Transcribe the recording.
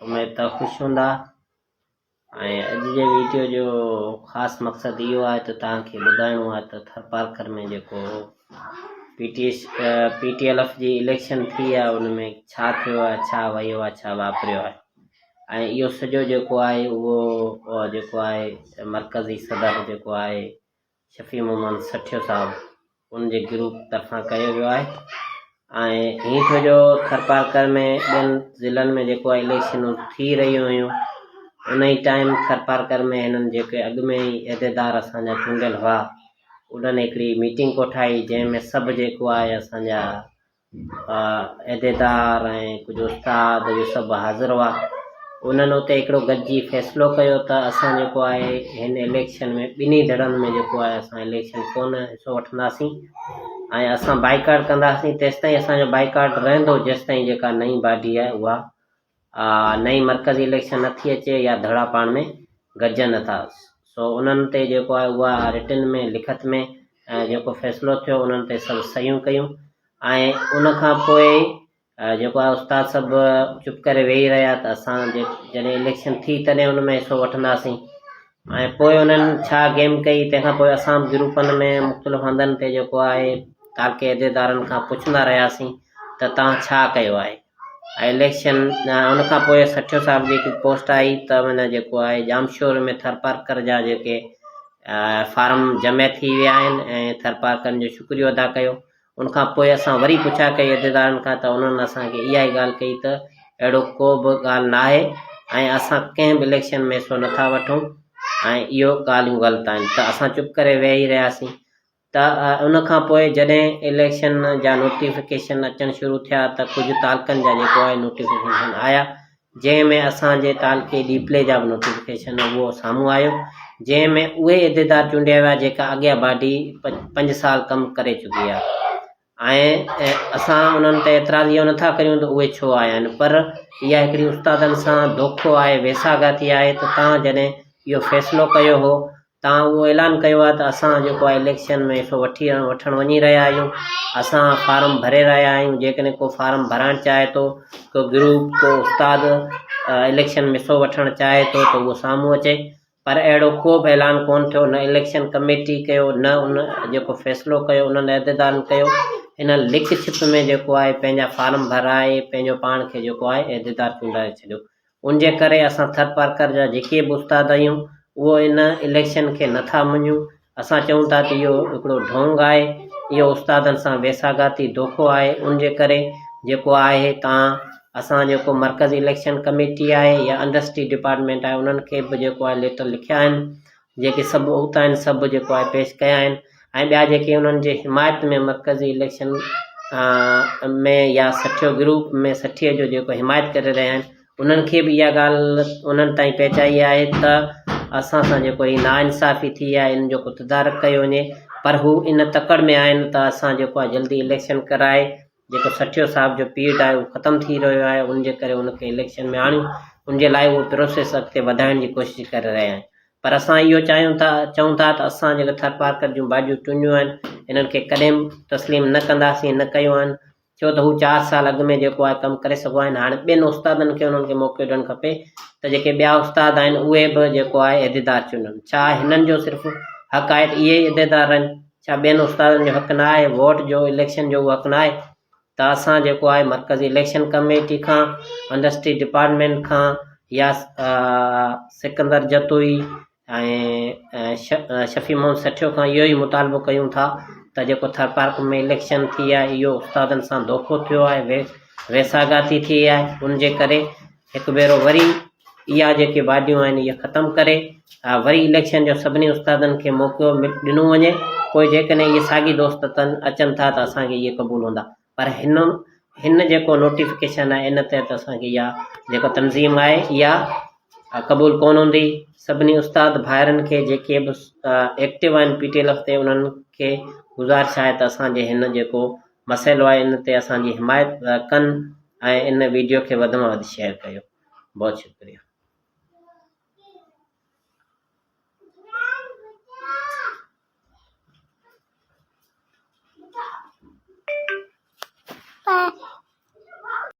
اميد ته خوش هوندا ۽ اڄ جي ويڊيو جو خاص مقصد اهو آهي ته توهان کي ٻڌائڻو آهي ته ٿرپارڪر ۾ جيڪو P T S P T L F جي اليڪشن ٿي آهي ان ۾ ڇا ٿيو آهي ڇا ويو آهي ڇا واپريو آهي ۽ اهو سڄو جيڪو آهي اهو جيڪو آهي مرڪزي صدر جيڪو آهي شفيع محمد سٺيو صاحب ان جي گروپ طرفان ڪيو ويو آهي ۽ ائين ٿيو جو ٿرپارڪر ۾ ٻين ضلعن ۾ جيڪو آهي اليڪشنون ٿي رهيون هيون ان ئي ٽائيم ٿرپارڪر ۾ هنن جيڪي اڳ ۾ ئي عهديدار اسان جا چونڊيل هئا انهن هڪڙي ميٽنگ ڪوٺائي جنهن ۾ سڀ جيڪو آهي اسان جا عهديدار ۽ ڪجهه استاد اهي سڀ حاضر هئا. انهن اتي هڪڙو گڏجي فيصلو ڪيو ته اسان جيڪو آهي هن اليڪشن ۾ ٻنهي ڌڙن ۾ جيڪو آهي اسان اليڪشن ڪونه حصو وٺنداسين ۽ اسان بائيڪاٽ ڪنداسين تيستائين اسان جو بائيڪاٽ رهندو جيستائين جيڪا نئين باڊي آهي اها نئين مرڪزي اليڪشن نٿي اچي يا ڌڙا پاڻ ۾ گڏجن نٿا سو انهن تي جيڪو آهي اها رٽن ۾ لکت ۾ جيڪو فيصلو ٿيو انهن تي سڀ صحيحون ڪيون ۽ ان کان پوء جيڪو آهي استاد سڀ چپ ڪري ويهي رهيا ته اسان جڏهن اليڪشن ٿي تڏهن ان ۾ حصو وٺنداسين ۽ پوء انهن ڇا گيم ڪئي تنهن کان پوء اسان به گروپن ۾ مختلف هنڌن تي جيڪو آهي تعلقي عهديدارن کان پڇندا رهياسين ته توهان ڇا ڪيو آهي ۽ اليڪشن ان کان پوء سٺيو صاحب جي هڪ پوسٽ آئي ته معنيٰ جيڪو آهي ڄامشوري ۾ ٿرپارڪر جا جيڪي فارم جمع ٿي ويا آهن ۽ ٿرپارڪرن جو شڪريو ادا ڪيو ان کان پوء اسان وري پڇا ڪئي عهديدارن کان ته انهن اسان کي اها ئي ڳالهه ڪئي ته اهڙو ڪو به ڳالهه ناهي ۽ اسان ڪنهن به اليڪشن ۾ حصو نٿا وٺون ۽ اهو ڳالهيون غلط آهن ته اسان چپ ڪري ويهي رهياسين ته ان کان پوء جڏهن اليڪشن جا نوٽيفڪيشن اچڻ شروع ٿيا ته ڪجهه تعلقن جا جيڪو آهي نوٽيفڪيشن آيا جنهن ۾ اسان جي تعلقي ڏيپلي جا به نوٽيفڪيشن اهو سامهون آيو جنهن ۾ اهي عهديدار چونڊيا ويا جيڪا اڳيان باڊي پنج سال ڪم ڪري چڪي آهي ۽ اسان انهن تي اعتراض اهو نٿا ڪريون ته اهي ڇو آيا آهن پر اها هڪڙي استادن سان دوکو آهي ويساهه گهاتي آهي ته تان جڏهن اهو فيصلو ڪيو هو توهان اهو اعلان ڪيو آهي ته اسان جيڪو آهي اليڪشن ۾ حصو وٺي وٺڻ وڃي رهيا آهيون اسان فارم ڀري رهيا آهيون جيڪڏهن ڪو فارم ڀرائڻ چاهي ٿو ڪو گروپ ڪو استاد اليڪشن ۾ حصو وٺڻ چاهي ٿو ته اهو سامهون اچي پر اهڙو ڪو به اعلان ڪون ٿيو نه اليڪشن ڪميٽي ڪيو نه ان جيڪو فيصلو ڪيو انهن عهديدارن ڪيو ان لڪ ڇپ ۾ جيڪو آهي پنهنجا فارم ڀرائي پنهنجو پاڻ کي جيڪو آهي عهديدار چونڊائي ڇڏيو ان جي ڪري اسان ٿرپارڪر جا جيڪي به استاد آهيون اهو ان اليڪشن کي نه ٿا مڃون اسان چئون ٿا ته اهو هڪڙو ڍونگ آهي اهو استادن سان ويساگهاتي دوکو آهي ان جي ڪري جيڪو آهي تان اسان جيڪو مرڪزي اليڪشن ڪميٽي آهي يا انڊسٽري ڊپارٽمينٽ آهي انهن کي به جيڪو آهي ليٽر لکيا آهن جيڪي سڀ اهتا آهن سڀ جيڪو آهي پيش ڪيا آهن ۽ ٻيا جيڪي انهن جي حمايت ۾ مرڪزي اليڪشن ۾ يا سٺيو گروپ ۾ سٺي جو جيڪو حمايت ڪري رهيا آهن انهن کي به اها ڳالهه انهن تائين پهچائي آهي ته اسان سان جيڪو هي ناانصافي ٿي آهي ان جو ڪو تدارڪ ڪيو وڃي پر هو ان تڪڙ ۾ آهن ته اسان جيڪو آهي جلدي اليڪشن ڪرائي جيڪو سٺيو صاحب جو پيرڊ آهي اهو ختم ٿي رهيو آهي ان جي ڪري ان کي اليڪشن ۾ آڻيون ان جي لاء اهو پروسيس اڳتي وڌائڻ جي ڪوشش ڪري رهيا آهن پر اسان اهو چاهيون ٿا چئون ٿا ته اسان جيڪي ٿرپارڪر جون باڊيون چونڊيون آهن انهن کي ڪڏهن به تسليم نه ڪنداسين نه ڪيون آهن ڇو ته هو چار سال اڳ ۾ جيڪو آهي ڪم ڪري سگهو آهن هاڻي ٻين استادن کي انهن کي موقعو ڏيڻ کپي ته جيڪي ٻيا استاد آهن اهي به جيڪو آهي عهديدار چونڊن ڇا هنن جو صرف حق آهي ته اهي ئي عهديدار رهن ڇا ٻين استادن جو حق نه آهي ووٽ جو اليڪشن جو اهو حق نه آهي ته اسان جيڪو آهي مرڪزي اليڪشن ڪميٽي کان انڊسٽري ڊپارٽمينٽ کان يا سڪندر جتوئي ۽ شفيع محمد سٺيو کان اهو ئي مطالبو ڪيون ٿا ته جيڪو ٿرپارڪر ۾ اليڪشن ٿي آهي اهو استادن سان دوکو ٿيو آهي ويساگهاتي ٿي آهي ان جي ڪري هڪ ڀيرو وري اها جيڪي باڊيون آهن اهي ختم ڪري وري اليڪشن جو سڀني استادن کي موقعو ڏنو وڃي پوء جيڪڏهن اهي ساڳي دوست اچن ٿا ته اسان کي اهي قبول هوندا پر هن هن جيڪو نوٽيفڪيشن آهي ان تحت اسان کي اها جيڪا تنظيم آهي اها قبول ڪونه هوندي سڀني استاد ڀائرن کي جيڪي به ايڪٽو آهن پي ٽي ايل ايف تي انهن کي گذارش آهي ته اسان جي هن جيڪو مسئلو آهي ان تي اسان جي حمايت ڪن ۽ ان ويڊيو کي وڌ مان وڌ شيئر ڪيو بهت شڪريه. Bye.